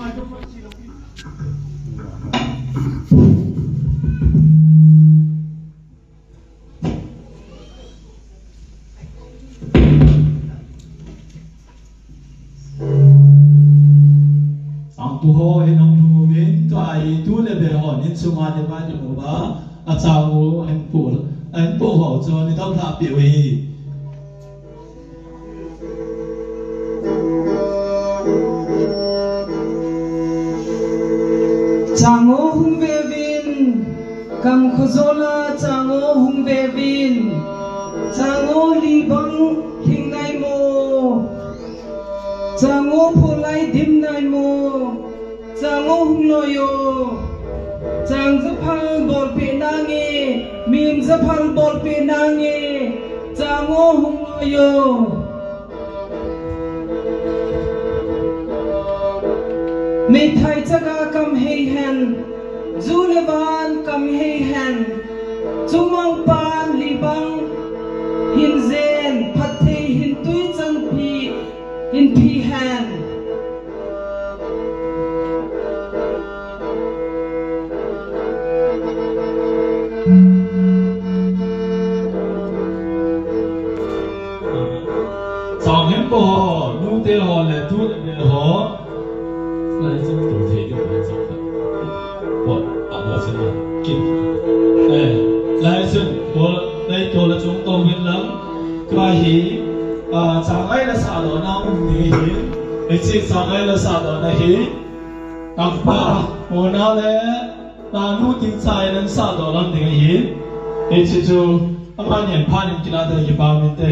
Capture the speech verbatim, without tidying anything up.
Sangpu ho hin hung lhung uvin, tua hi tu le be ho in sunga le ba ding uva, achang u hin pu, hin pu ho chu ni dau lha piu hi. Chang u hung ve uvin, kam kho jola chang u hung ve uvin, chang u li bang hing nai mo, chang u phu lai dim nai mo, chang u hung loi o, chang japhal bolpeh nange, mim japhal bolpeh nange, chang u hung loi o. Meithai chaga kam hei hen, ju le van kam hei hen, chungmong pan li bang hin jen, phatthei hin tui chan phi hin phi hen. Chang hin po ho, nu te ho le tu le be ho. Lai chun tu thei ding lai chun. Po, a po chun na. Kin. Eh, lai chun po, lai to la chung to win lang. Tua hi, a, chang ngai la sa lo na um ni hi. Ei chi chang ngai la sa lo na hi. Tangpa, mo na le, na nu ting chai nan sa lo lang ding hi. Ei chi chu, ama nian pha nin kila da ki pa min te.